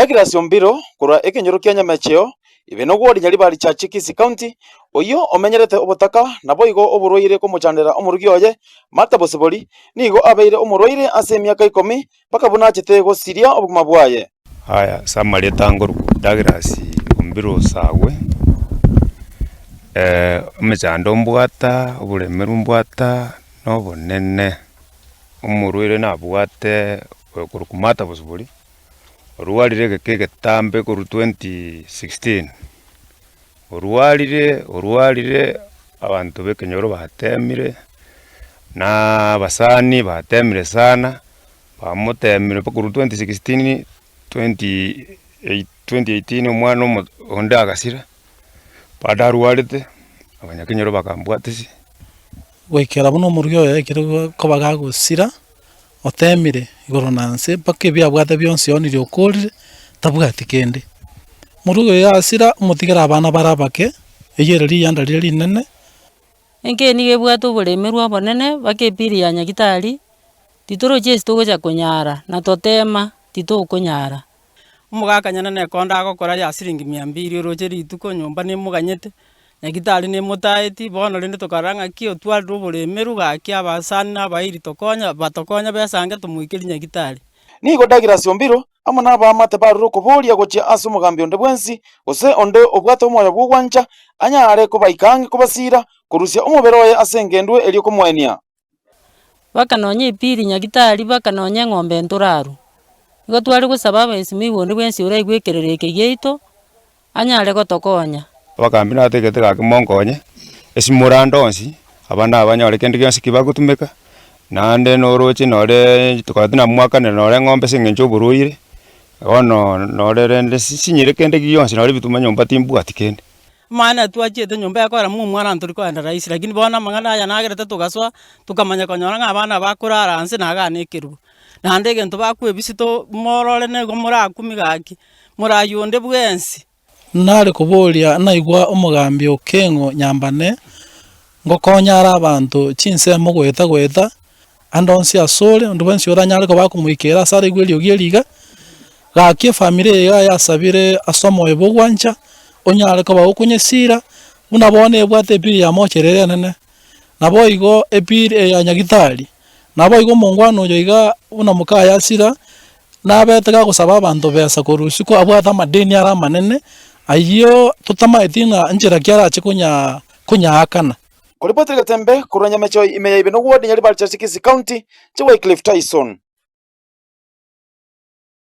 Douglas Ombiro korwa ekenyoro kia Nyamecheo, Ibenogwo Rinyaribari Church Kisii County, oyio omenyerete obotaka naboigo oborwaire komochandera omorugi oye, Martha Bosibori, nigo abeire omorwaire ase emiaka ikomi mpaka buna achete gosiria obogima bwaye. Aya ase amarieta nkorokwa Douglas Ombiro Osagwe, emechando mbwata, oboremeru mbwata na obonene, omorwaire nabwate oyokorokwa Martha Bosibori. Orwarire egeka egetambe korwa 2016, orwarire orwarire abanto b'ekenyoro batemire, na abasani batemire sana, bamotemire mpaka korwa 2016, 2018 omwana omo onde agasira, bado arwarete, abanyakenyoro bakambwatisia. Goikera buna omorugi oyo ekero koba gagosira. Oteemire igoro na nse mpaka ebi abwate bionsi oonirie okoorire, tabwati kende. Morugi oyo asira omotigere abana bare abake, eyio ere riyanda riria rinene. Enka eye nigo ebwate oboremerwa obonene mpaka epiri ya nyagitari, titorochi ase togocha konyara, na totema titokonyara. Omogaka nyene nekonda agokora ya siringi mia mbiri oroche rituko nyomba nemoganyete, nyagitari nemotaeti, bono rende tokarora ng'aki otwarire oboremeru gaki abasani na abairi tokonya batokonye besange tomoikerie nyagitari. Nigo Douglas Ombiro amo nabaamate barure okoboria gochia ase omogambi onde bwensi, gose onde obwate omoyo bw'ogwancha, anyare kobaika ang'e kobasiira, korusia omobere oye ase engendu erio komoenia. Baka nonye epili nyagitari baka nonye eng'ombe ntorarwe. Igo tware gosaba abaesimigwa onde bwensi oraigwe ekerero eke giaito, anyare gotokonya. Abagambi nategete gaki monkonye, ase morande onsi, abana aba banyore kende gionsi ki bagotumeka, naende noroche nore tokaba tinamwakanera nore eng'ombe ase eng'encho oborwaire, bono nore rende sinyire kende gionsi nore ebituma nyomba timbwati kende. Omwana twachiete nyomba yakora mwa omwana ntori kogenda rahisi lakini bono amang'ana aya nagerete togasoa, tokamanya konyora ng'a abana aba bakorara nse na igaa na ekerubo. Naende egento bakwebisia to morore nigo morakumie gaki, morayie onde bwensi. Nare koboria naigwa omogambi o Keng'o Nyambane, ngokonya are abanto chinsemo goeta goeta, ande onsi asore, onde bwensi oranyare koba akomoikera ase araigwe eriogi eri iga, gaki efamiri eye iga yasabire ase omoyo bw'ogwancha, onyare koba gokonyesira, buna bono ebwate epiri ya mochera ere enene, naboigo epiri eye ya nyagitari, naboigo omongwana oyo iga buna mokaye asira, nabete gagosaba abanto besa korwa isiko abwate amadeni are amanene, ayio totamaeti ng'a nchera ki arache konya konyaakana. Koripoti Getembe korwa Nyamechoi ime ya Ibeno Ward, Nyaribari Church Kisii County, Wycliffe Tyson.